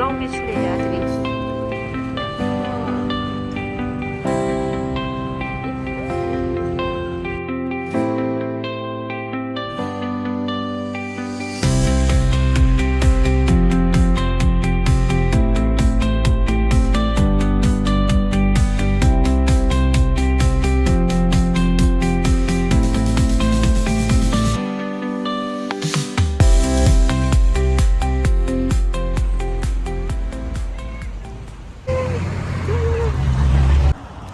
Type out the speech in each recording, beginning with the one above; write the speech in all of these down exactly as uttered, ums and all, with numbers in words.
ཁོང་གི་ཆུ་ལས་ཡག་དེ་རེད།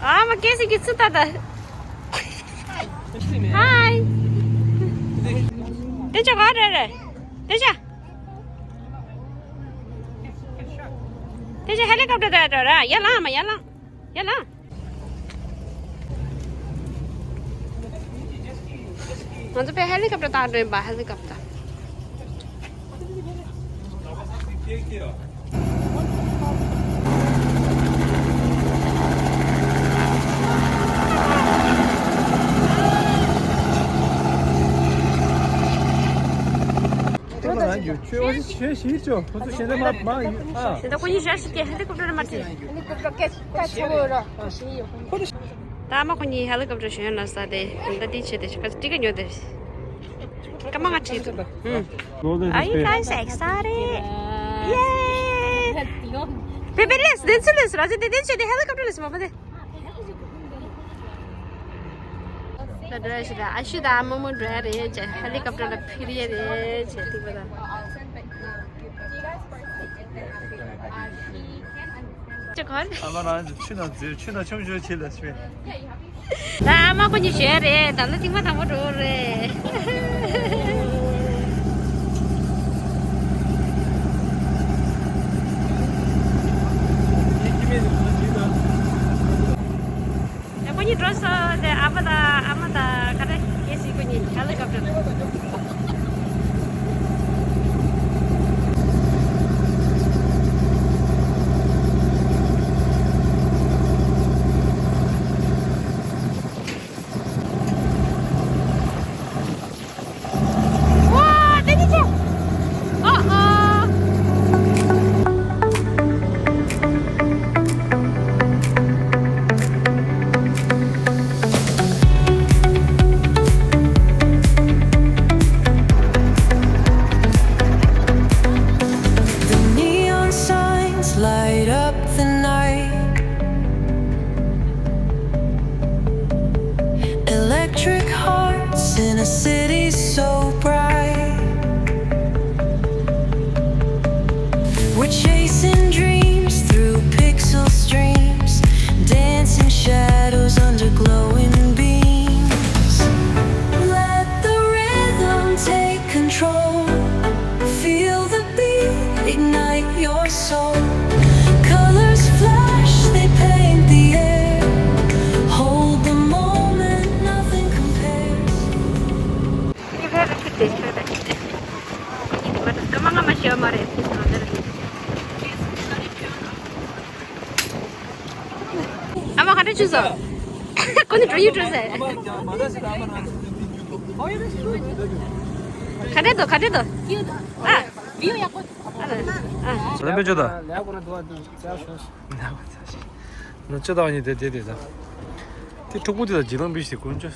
ཨ་མ་ཁྱེད་ཀྱིས་ཚུར་ལྟ་ད། ཧའི། དེ་ཆ་ག་རེ་རེད། དེ་ཆ། དེ་ཆ་ཧེ་ལི་ཀོབ་ཊར་ད་ར། ཡར་ལངས་མ་ཡར་ལངས། ཡར་ལངས། ང་ཚོ་ཕར་ཧེ་ལི་ཀོབ་ཊར་བཏང་འགྲོ་ཡིན་པ། ཧེ་ལི་ཀོབ་ཊར། ཁྱོད་ཁྱོད་ཞིག་ཆོག་ཁོ་ཚོ་གཞན་དག་མ་མ་ཡོད་ཨ། དེ་འདྲ་ཁོ་གཉིས་ཞག་ཞིག་གི་ཧེ་ལི་ཀོབ་ཊར་མ་ཁྲིད། ཧེ་ལི་ཀོབ་ཊར་སྐད་ཆ་ཆེ་བོ་ར་ཞིག་ཡོད། ད་ཨ་མ་ཁོ་གཉིས་ཧེ་ལི་ཀོབ་ཊར་ཞོན་ན་ས་དེ་ད་འདི་བྱས་ཏེ་ཁ་ཅིག་ཀ་ཉོ་དེ། སྐར་མ་ལྔ་ཁྲིད་འདུག་ཨུ། Are you guys excited? Yay! Baby, let's, let's, let's, let's, let's, let's, helicopter, let's, mama, let's. ད་འགྲོ་ཡ་ཞིག་ད་ཨ་ཤུ་དང་ཨ་མ་མོ་འགྲོ་ཡ་རེད་ཅེས་ཧེ་ལི་ཀོབ་ཊར་ལ་ཕུལ་ཡ་རེད་ཅེས་ཐིག་པ་དང་། ཅེས་གོ་རེད། ཨ་མ་རང་ཚོ་ཆུ་ནང་འཛུལ་ཆུ་ནང་ཆུང་ཆུང་བྱེད་ལ་སྤེལ། ད་ཨ་མ་ཁོ་གཉིས་བྱས་རེད། ད་ལོ་ཐིག་མ་དང་པོ་འགྲོ་རེད། ཡ་ཁོ་གཉིས་འགྲོ་སོང་། དེ་ཨ་ཕ་དང་ཨ་མ་དང་ག་རེ་ཡེ་སི་ཁོ་གཉིས་ཧེ་ལི་ཀོབ་ཊར། The neon signs light up the night. Electric hearts in a city so bright. We're chasing dreams through pixel streams, dancing shadows under glowing beams. Let the rhythm take control. Feel the beat, ignite your soul. Colors flash, they paint the air. Hold the moment, nothing compares. ཨ་མ་ག་འདྲ་བྱུང་སོང་། ཁོ་ནི་འགྲོ་ཡུལ་འགྲོ་ཟེར། ག་འདྲ་འདུག་ག་འདྲ་འདུག་ཨ། ཨ། ཨ། ལམ་པའི་ཅོ་ད། ལ་ཅོ་ད་ནི་དེ་དེ་དེ་ད། དེ་ཕྲུ་གུ་དེ་ད་ཇི་ལམ་པའི་ཞིག་དགོན་ཅོ།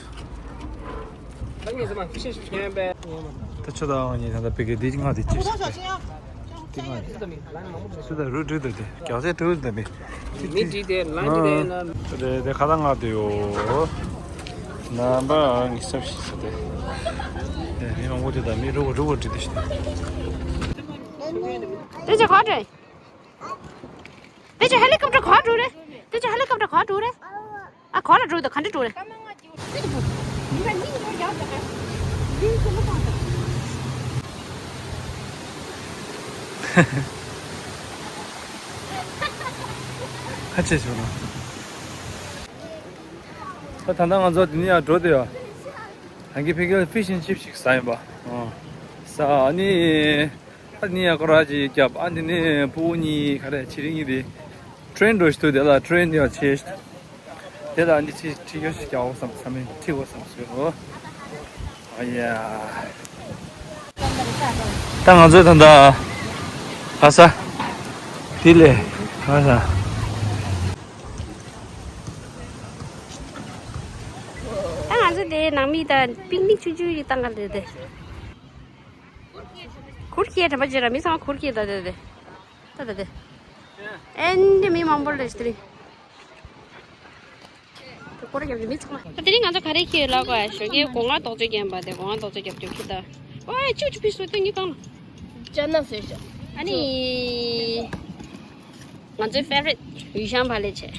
ད་ཆོ་ད་ཨང་ཉི་ད་ད་པི་ཀེ་འདི་ང་དེ་ཅིབ་སི་དེ་ང་ཚོ་ད་རུ་འགྲོ་ད་དེ་རྒྱག་ཚད་འགྲོ་ད་མི་མི་འདི་དེ་ལ་འདི་དེ་ན་དེ་དེ་ཁ་ད་ང་དེ་ཡོ་ན་པ་ངི་སབ་ཤི་ས་དེ་དེ་མི་མང་པོ་དེ་ད་མི་རུ་བ་རུ་བ་འགྲོ་དེ་ཤི་དེ། དེ་ཅི་ག་འདྲ། དེ་ཅི་ཧེ་ལི་ཀོབ་ཊར་ག་འགྲོ་རེད། དེ་ཅི་ཧེ་ལི་ཀོབ་ཊར་ག་འགྲོ་རེད། ཨ་ག་ལ་འགྲོ་དང་ག་འདྲ་འགྲོ་རེད། ཁ་ཆེ་བྱུང་ན། ད་ད་ལྟ་ང་ཚོ་འདི་ནས་ཡར་འགྲོ་དེ་ཡོད། ད་གིན་ཕ་གིར་ཕི་ཤིང་ཅིབ་ཞིག་ཟ་ཡིན་པ། ཨོ། ཟ་ཨ་ནི། ཨ་ནི་ཡ་ཀོ་ར་ཅིག་བརྒྱབ། ཨ་ནི་ནི་ཕྲུ་གུ་གཉིས་ག་རེ་བྱེད་རིན་ཡིན་དེ། ཊེན་འགྲོ་ཞིག་འདུག་དེ་ལ་ཊེན་ཡ་ཆེ་ཞིག་དེ་ལ་ཨ་ནི་ཅི་ཁྲིད་ཡོ་ཞིག་རྒྱག་འོ་བསམ་བསམ་མིན་ཁྲིད་འོ་བསམ་སོ། ཨ་ཡ། ད་ང་ཚོས་ད་ལྟ་ག་ས་ དེ་ལས་ག་ས། ད་ང་ཚོ་དེ་ནང་མི་ད་པིག་ནིག་ཆུང་ཆུང་ཞིག་བཏང་ག་འདོད་དེ། གུར་ཁྱེར་དྲན་པ་བརྗེད་ར་མི་ཚང་མ་གུར་ཁྱེར་ད་འདོད་དེ། ད་ད་དེ། ཨེ་འདི་མི་མང་པོ་ལས་དེ་རིང་། སྐོར་ར་རྒྱབ་ཀྱི་མི་ཚང་མ། ད་དེ་རིང་ང་ཚོ་ག་རེ་ཁྱེར་ལབ་ག་ཞོགས་ཀས་སྒོ་ང་རྡོག་རྩེ་རྒྱབ་པ་དེ་སྒོ་ང་རྡོག་རྩེ་རྒྱབ་རྒྱབ་ཁྱེར་ད། ཨོའི་ཅུ་ཅུ་ཕི་སུ་དེ་ངའི་རྐང་ལ། ཅ་ན་བཟོས་ཤག་ཨ་ནི། ང་ཚོའི་ཕེ་ཝ་རིཊ་ཡུས་ཤང་བག་ལེབ་བྱས།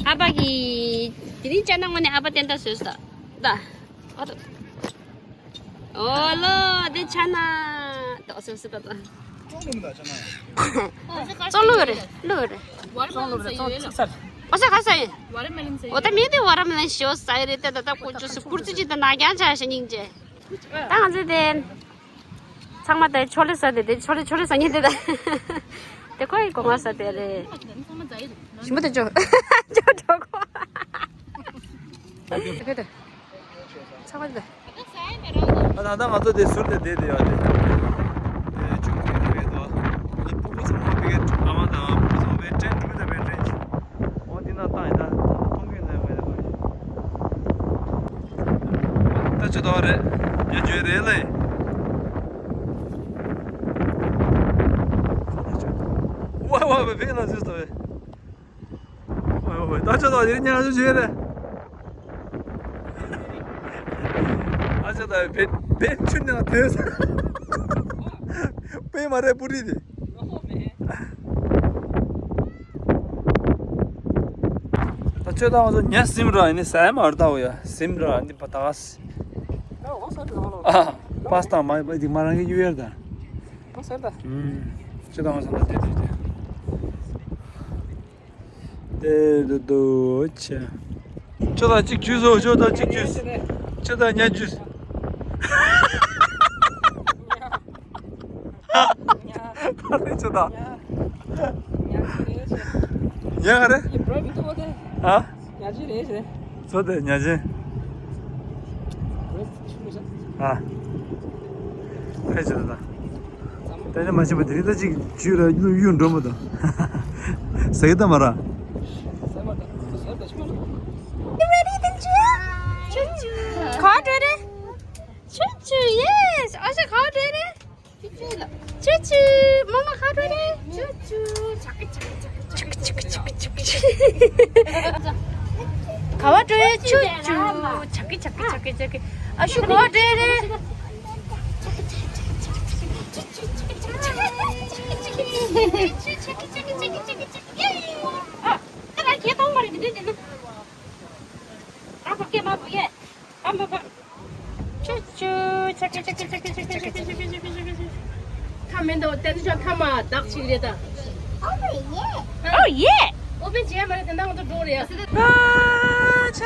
ཨ་ཕ་གིས། དེ་རིང་ཅ་ན་དངོས་གནས་ཨ་ཕ་བསྟན་ད་བཟོས་སོང་ད། ཨ་ཏོ། ཨོ་ལོ། དེ་ཅ་ན། ཏོ་སོ་སོ་ཏོ་ཏོ། ཙོང་ལུ་རེད། ལུ་རེད། ཙོང་ལུ་རེད། ཙོང་ཚིག་ཚར། ཨོ་ས་ག་ས་ཡིན། འོ་ད་མི་དེ་ཝ་ར་མེ་ལོན་ཞོ་ཟ་ཡི་རེད་དེ། ད་ད་ཀུ་ཅུ་སུ་ཀུར་ཙི་ཅི་ད་ན་རྒྱང་ཆ་ཤ་སྙིང་རྗེ། ད་ང་ཚོ་དེ། ཚང་མ་དེ་ཆོ་ལེ་ཟ་དེ་དེ་ཆོ་ལེ་ཆོ་ལེ་ཟ་ཉེ་དེ་ད། དེ་ཁོའི་གོང་བ་ཟ་དེ་རེད། ཞིམ་པོ་དེ་ཅོ། ཅོ་ཅོ་ཁོ། དེ་ཁོ་དེ། ཚ་བ་དེ། ཨ་ད་ད་ང་ཚོ་དེ་ཟུར་དེ་བསྡད་དེ་ཡོད་དེ། དེ་ཅུང་ཅུང་དེ་བས་དོ། ཨ་ཕྲུ་གུ་ཚང་མ་དེ་གའི་ཨ་མ་དང་ཨ་ཕྲུ་གུ་ཚང་མ་བས་ཏྲེན་འགྲུལ་དེ་བས་ཏྲེན་ཅིག་ཨོ་འདི་ན་བཏང་ཡིན་ད། མཐོང་གི་ཡོད་ན་ཡོང་ཡ་ད་ཁོ་ཡིན། ད་ཅི་ཐོག་རེད། ཉ་ཇུ་རེད་ལེ། ཝ་ཝ་ཝ་བེ་ན་ཟིག་ཏོ་བེ། ཝ་ཝ་ཝ་ད་ཅི་ཐོག་རེད། ཉ་ཇུ་རེད། ཨ་ཅག་ད་བེ་བེ་ཆུ་ནང་དེ་ས་བེ་མ་རེད་པུ་རི་དེ། ད་ཁྱོད་དང་ང་ཚོ་ཉ་སིམ་ར་ནི་ཟ་ཡ་མ་རེད་ད། འོ་ཡ་སིམ་ར་ནི་པ་ད་ཨ་པ་སི་ཏ་མ་ཡི་པ་འདི་མ་རང་གི་གཡུ་ཡར་ད། ཁྱོད་དང་ང་ཚོ་ད་དེ་དེ་དེ། དེ་དུ་དུ་ཆ། ཁྱོད་དང་གཅིག་ཇུས་སོ། ཁྱོད་དང་གཅིག་ཇུས། ཁྱོད་དང་ཉ་ཇུས། ག་རེ་ཆོ་ད། ཉ་ག་རེ། ཨ། ཉ་ཆེན་རེད་ཟེར། ཚོ་དེ་ཉ་ཆེན། ཨ། ཕལ་ཆེར་ད། ད་ནི་མ་ཤེས་པ་དེ་རིང་ད་ཅིག་ཇུས་ལ་གཡུ་གཡུ་འགྲོ་མ་དང་། ཟེར་གི་ད་མ་ར། You ready, Tenchu? Choo choo. ག་འགྲོ་རེད། Choo choo, yes. ཨ་ཞེ་ག་འགྲོ་རེད། Choo choo. མ་མ་ག་འགྲོ་རེད། Choo choo. ག་བ་འགྲོ་ཡ། Choo choo. ཆག་གི་ཆག་གི་ཆག་གི་ཆག་གི་ཨ་ཞུ་ག་བ་འགྲོ་ཡ་རེད། ཨ། ཁ་ལ་ཁྱེད་གཏོང་མ་རེད་འདི་འདྲ་འདི་ན། ཨ་ཕ་སྐད་མ་ཕ་ཡས། ཨ་མ་ཕ། ཆུ་ཆུ། ཆ་ཀི་ཆ་ཀི་ཆ་ཀི། ཁ་མེད་འདུག་དེ་ཚོ་ཁ་མ་བདག་ཅིག་རེད་ད། Oh yeah. Oh yeah. ཨོ་པེ་ཇེ་མ་རེད་དེ་འདང་དུ་འགྲོ་རེད། ཨ་ཆ་མ།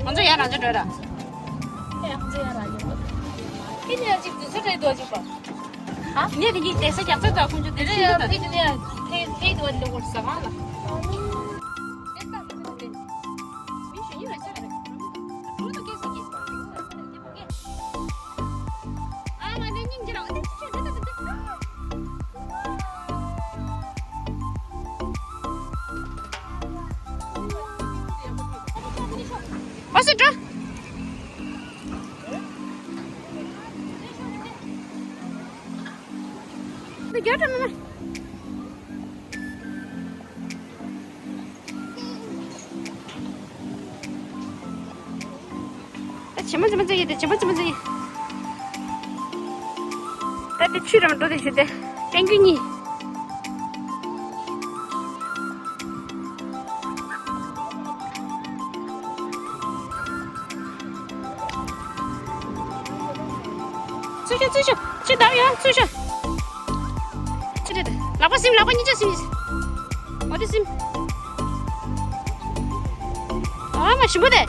ང་ཚོ་ཡར་རང་ཚོ་འགྲོ་ར། ཁྱེད་ནས་ཅིག་དུས་ཚོད་རེད་འདུག་ཅིག་པ། ཨ། ངས་དེ་གི་དེ་ས་རྒྱབ་ཚོད་དང་ཁོང་ཚོ་དེ་ཚོ་ཡོད་ད། ཕེ་དེ་ནས་ཕེ་ཕེ་དུ་བ་འདི་འོར་ས་གང་ལ། མི་ཞུ་ཡིན་ར་ཆ་རེད། ཁོང་ཚོ་སྐད་ས་སྐད་ས། ཨ་མ་ནི་སྙིང་རྗེ་རང་། ཨ་སི་འགྲོ། འདི་རྒྱ་གྲམ་མ། ད་ཇི་མ་ཇི་མ་ཅིག་ཡིན། ད་ཇི་མ་ཇི་མ་ཅིག་ཡིན། ད་དེ་ཆུ་རང་འགྲོ་དེ་ཞུ་དེ་ཏན་རྒྱུ་གཉིས། ཚུར་ཤོག་ཚུར་ཤོག་ཅི་འདར་ཡོད། ཚུར་ཤོག་ཅི་རེད། ལག་པ་སིམ། ལག་པ་གཉིས་ཆ་སིམ། འོ་དེ་སིམ། ཨ་མ་ཞིམ་པོ་དེ།